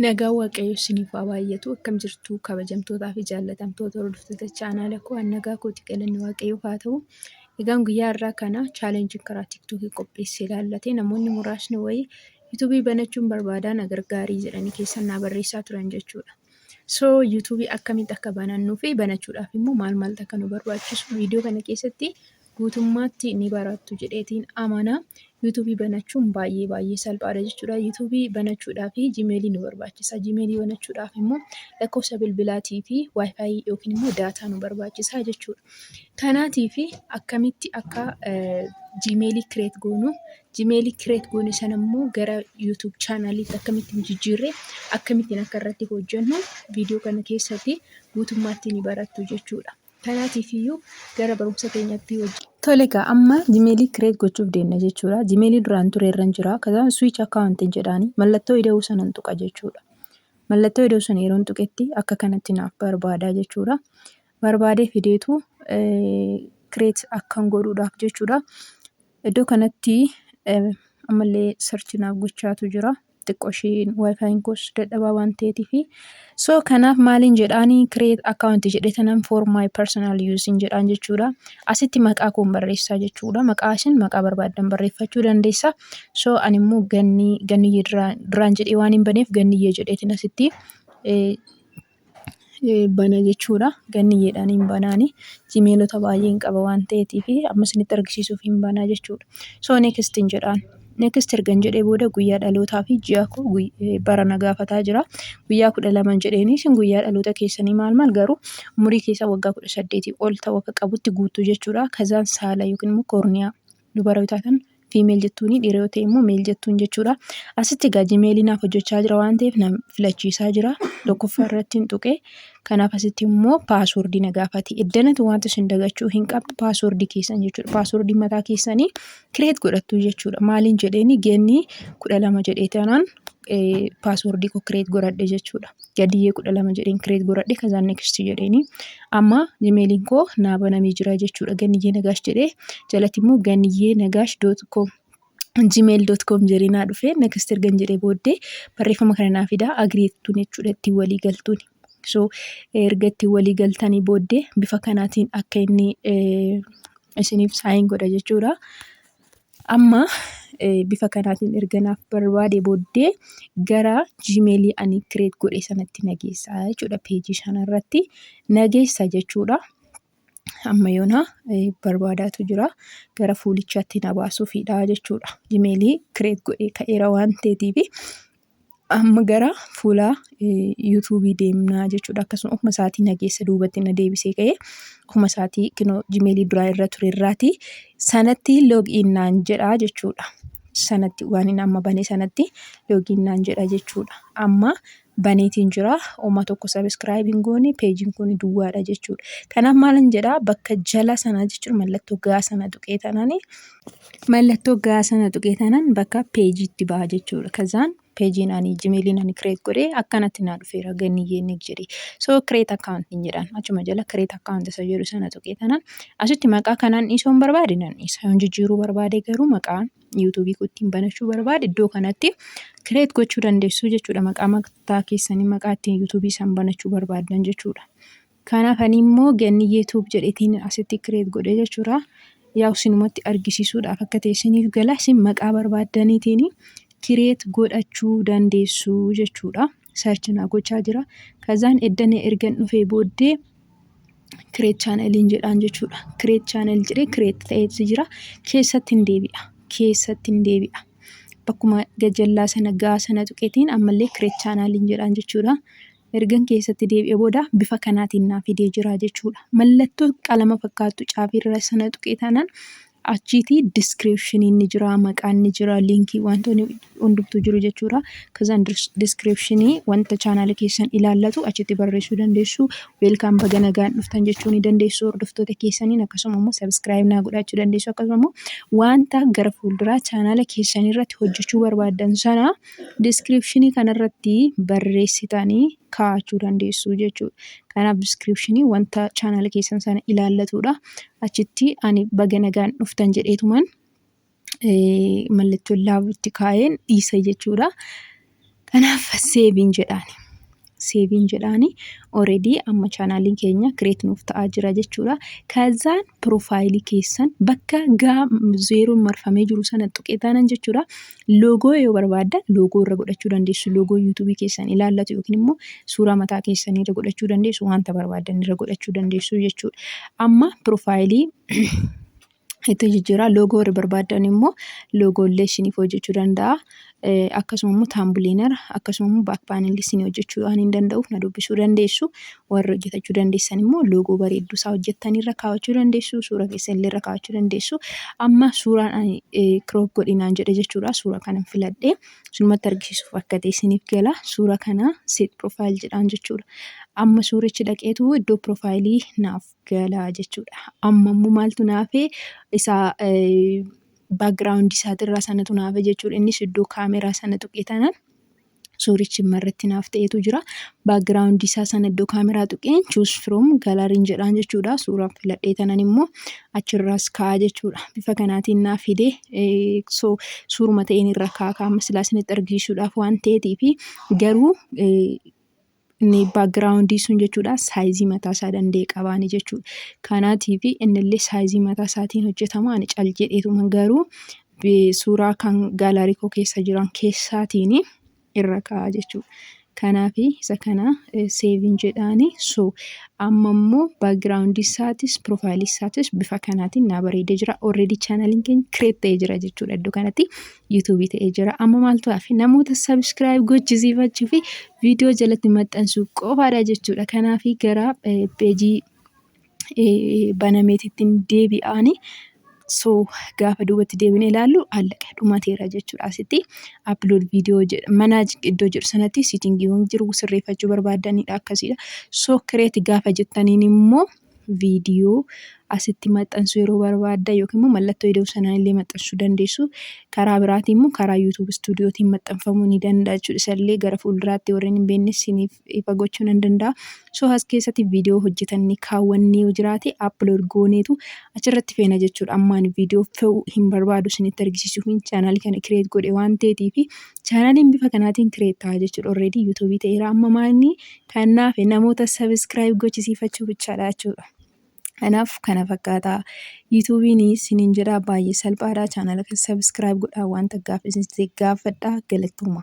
Nagaan Waaqayyoo isiniif haa baay'atu. Akkam jirtu kabajamtootaa fi jaallatamtoota hordoftoota chaanaala koo? An nagaa kooti, galanni Waaqayyoof haa ta'u. Egaan guyyaa har'aa kana challenge karaa TikTokii qopheessee ilaallate namoonni muraasni wayii YouTubeii banachuun barbaadaa, na gargaarii jedhanii keessan naa barreessaa turan jechuudha. So YouTubeii akkamitti akka banannuu fi banachuudhaaf immoo maal maaltu akka nu barbaachisu viidiyoo kana keessatti guutummaatti ni barattu jedheetiin amana. YouTubeii banachuun baay'ee baay'ee salphaadha jechuudha. YouTubeii banachuudhaaf Gmailii nu barbaachisa. Gmailii banachuudhaaf immoo lakkoofsa bilbilaatii fi WiFi yookiin immoo data nu barbaachisa jechuudha. Kanaatiif akkamitti akka Gmailii create goonu, Gmailii create goone sana immoo gara YouTube channeliitti akkamittiin jijjiirree akkamittiin akka irratti hojjennu viidiyoo kana keessatti guutummaatti ni barattu jechuudha. Kanaatiif iyyuu gara barumsa keenyatti hojii. Tole egaa, amma Gmailii create gochuuf deemna jechuudha. Gmailii duraan ture irra jira. Kazaan switch account jedhaani mallattoo ida'uu sanan tuqa jechuudha. Mallattoo ida'uu sana yeroon tuqetti akka kanatti naaf barbaada jechuudha. Barbaadee fideetu create akkan godhuudhaaf jechuudha. Iddoo kanatti ammallee search naaf gochaatu jira. Xiqqoo isheen WiFiin koos dadhabaa waan ta'eetiifi. So kanaaf maaliin jedhaani, create account jedhee tanan for my personal use jedhaan jechuudha. Asitti maqaa koon barreessaa jechuudha. Maqaa isin maqaa barbaaddan barreeffachuu dandeessa. So ani immoo Gannii, Ganniyyee duraan jedhee waan hin baneef Ganniyyee jedheetiin asitti bana jechuudha. Ganniyyeedhaan hin banaani. Gmailota baay'een qaba waan ta'eetiifi amma isinitti argisiisuuf hin banaa jechuudha. So next hin jedhaan. Next ergan jedhee booda guyyaa dhalootaa fi ji'a koo, bara na gaafataa jira. Guyyaa 12 jedheeni, isin guyyaa dhaloota keessanii maal maal, garuu umurii keessaa waggaa 18 ol ta'uu akka qabutti guutuu jechuudha. Kazaan saala yookiin immoo koorniyaa, dubara yoo taatan female jettuuni, dhiira yoo ta'e immoo male jettuun jechuudha. Asitti egaa Gmailii naaf hojjechaa jira waan ta'eef na filachiisaa jira. Tokkoffaa irratti hin tuqe. Kanaaf asitti immoo passwordii na gaafate. Iddanatu wanta isin dagachuu hin qabne passwordii keessan jechuudha. Passwordii mataa keessanii create godhattu jechuudha. Maaliin jedheeni, Gannii 12 jedhee tanaan passwordii koo create godhadhe jechuudha. Gadiyyee 12 jedheen create godhadhe. Kazaan next jedheeni amma Gmailiin koo naa banamee jira jechuudha. Ganniyyee Nagaash jedhee jalatti immoo ganniyyeenagaash.com gmail.com jedhee naa dhufe. Next ergan jedhee booddee barreeffama kana naa fidaa, agree jettuun jechuudha, ittiin walii galtuuni. So erga ittiin walii galtanii booddee bifa kanaatiin akka inni isiniif sign godha jechuudha. Amma bifa kanaatiin erga naaf barbaade booddee gara Gmailii ani create godhe sanatti na geessa jechuudha. Pageii sanarratti na geessa jechuudha. Amma yoona barbaadaatu jira. Gara fuulichaatti na baasuufidha jechuudha. Gmailii create godhee ka'eera waan ta'eetiif amma gara fuula YouTubeii deemnaa jechuudha. Akkasuma ofuma isaatii na geessa, duubatti na deebisee ka'ee ofuma isaatii kinoo Gmailii duraa irra ture irraati sanatti login naan jedha jechuudha. Sanatti waan inni amma bane sanatti login naan jedha jechuudha. Amma baneetiin jira. Oma tokko subscribe hin goone, pageiin kun duwwaadha jechuudha. Kanaaf maalan jedhaa, bakka jala sanaa jechuudha, mallattoo gaa sana tuqee tanaan, mallattoo gaa sana tuqee tanaan bakka pageiitti baha jechuudha. Kazaan pageiin ani Gmailiin ani create godhee akkanatti naa dhufeera, Ganniyyee nig jedhee. So create account jedhaan, achuma jala create account isa jedhu sana tuqee tanaan asitti maqaa kanaan dhiisuu hin barbaade nan dhiisa. Yoon jijjiiruu barbaade garuu maqaa YouTubeii koo ittiin banachuu barbaade iddoo kanatti create gochuu dandeessu jechuudha. Maqaa mataa keessanii, maqaa ittiin YouTubeii san banachuu barbaaddan jechuudha. Kanaaf ani immoo Ganniyyee Tube jedheetiin asitti create godhe jechuudha. Yaa isinumatti argisiisuudhaaf akka ta'e isiniif gala, isin maqaa barbaaddaniitiin create godhachuu dandeessu jechuudha. Search naa gochaa jira. Kazaan eddana ergan dhufee booddee create channeliin jedhaan jechuudha. Create channel jedhee create ta'eetu jira. Keessatti hin deebi'a. Keessatti hin deebi'a. Bakkuma gajjallaa sana gaa sana tuqeetiin ammallee create channeliin jedhaan jechuudha. Ergan keessatti deebi'ee booda bifa kanaatiin naa fidee jira jechuudha. Mallattoo qalama fakkaattu caafiirra sana tuqee taanaan achiitii descriptioniin ni jira, maqaan ni jira, linkii, wantoonni hundumtuu jiru jechuudha. Kazaan descriptionii wanta channela keessan ilaallatu achitti barreessuu dandeessu. Welcome, baga nagaan dhuftan jechuu ni dandeessu hordoftoota keessaniin. Akkasuma immoo subscribe naa godhachuu dandeessu. Akkasuma immoo wanta gara fuulduraa channela keessan irratti hojjechuu barbaaddan sana descriptionii kanarratti barreessitanii kaa'achuu dandeessu jechuudha. Kanaaf descriptionii wanta channela keessan sana ilaallatudha. Achitti ani baga nagaan dhuftan jedheetuman mallattoo loveitti kaa'een dhiisa jechuudha. Kanaaf save iin jedhaani. Save iin jedhaani, already amma chaanaaliin keenya create nuuf ta'aa jira jechuudha. Kazaan profile keessan bakka gaa zeeroon marfamee jiru sana tuqee taanan jechuudha. Logo yoo barbaaddan logo irra godhachuu dandeessu. Logo YouTubeii keessan ilaallatu yookiin immoo suuraa mataa keessanii irra godhachuu dandeessu. Wanta barbaaddan irra godhachuu dandeessu jechuudha. Amma profile itti jijjiiraa, logo warri barbaaddan immoo logo illee isiniif hojjechuu danda'a. Akkasuma immoo thumbnail, akkasuma immoo back panelii isinii hojjechuu waan hin danda'uuf na dubbisuu dandeessu. Warri hojjetachuu dandeessan immoo logo bareedduu isaa hojjettanii irra kaawwachuu dandeessu. Suura keessa illee irra kaawwachuu dandeessu. Amma suuraan ani crop godhinaan jedhe jechuudha. Suura kana filadhee sunumatti argisiisuuf akka ta'e isiniif gala. Suura kana set profile jedhaan jechuudha. Amma suurichi dhaqeetu iddoo profile naaf gala jechuudha. Amma immoo maaltu naafee? Isa background isaatirraa sanatu naafe jechuudha. Innis iddoo kaameraa sana tuqee taanaan suurichi irratti naaf ta'etu jira. Background isaa sana iddoo kaameraa tuqeen choose from galleryn jedhaan jechuudha. Suuraa filadhee tanan immoo achirraas kaa'a jechuudha. Bifa kanaatiin naaf fidee, so suuruma ta'een irra kaa'a amma silaa isinitti argisiisuudhaaf waan ta'eetiifi garuu inni background sun jechuudha size mataa isaa danda'e qabaani jechuudha. Kanaatiif innillee size mataa isaatiin hojjetama. Ani cal jedheetuma garuu suuraa kan gallery koo keessa jiran keessaatiin irra kaa'a jechuudha. Kanaaf isa kana save iin jedhaani. So amma immoo background isaatis profile isaatis bifa kanaatiin naa bareedee jira. Already chaanaliin keenya create ta'ee jira jechuudha. Iddoo kanatti YouTubeii ta'ee jira. Amma maaltu hafe? Namoota subscribe gochisiifachuu fi viidiyoo jalatti maxxansuu qofaadha jechuudha. Kanaaf gara peejii banameetittiin deebi'aani. So gaafa duubatti deebinee ilaallu allaqa dhumateera jechuudha. Asitti upload video jedha, manage iddoo jedhu sanatti settingiiwwan jiru sirreeffachuu barbaadanidha akkasiidha. So create gaafa jettaniin immoo viidiyoo asitti maxxansuu yeroo barbaaddan yookiin immoo mallattoo iddoo sanaan illee maxxansuu dandeessu. Karaa biraatiin immoo karaa YouTube Studiotiin maxxanfamuu ni danda'a jechuudha. Isallee gara fuulduraatti warreen hin beekne isiniif ifa gochuu nan danda'a. So as keessatti viidiyoo hojjetannee kaawwannee yoo jiraate upload gooneetu achirratti feena jechuudha. Ammaan viidiyoo fe'uu hin barbaadu, isinitti argisiisuuf chaanaalii kana create godhe waan ta'eetiif chaanaaliin bifa kanaatiin create ta'a jechuudha. Already YouTubeii ta'eera, amma maalni kan naafe namoota subscribe gochisiifachuu bichaadha jechuudha. Kanaaf kana fakkaata. YouTubeiin isiniin jedha, baay'ee salphaadha. Chaanaala kana subscribe godhaa, wanta gaaffii isin gaafadhaa, galatooma.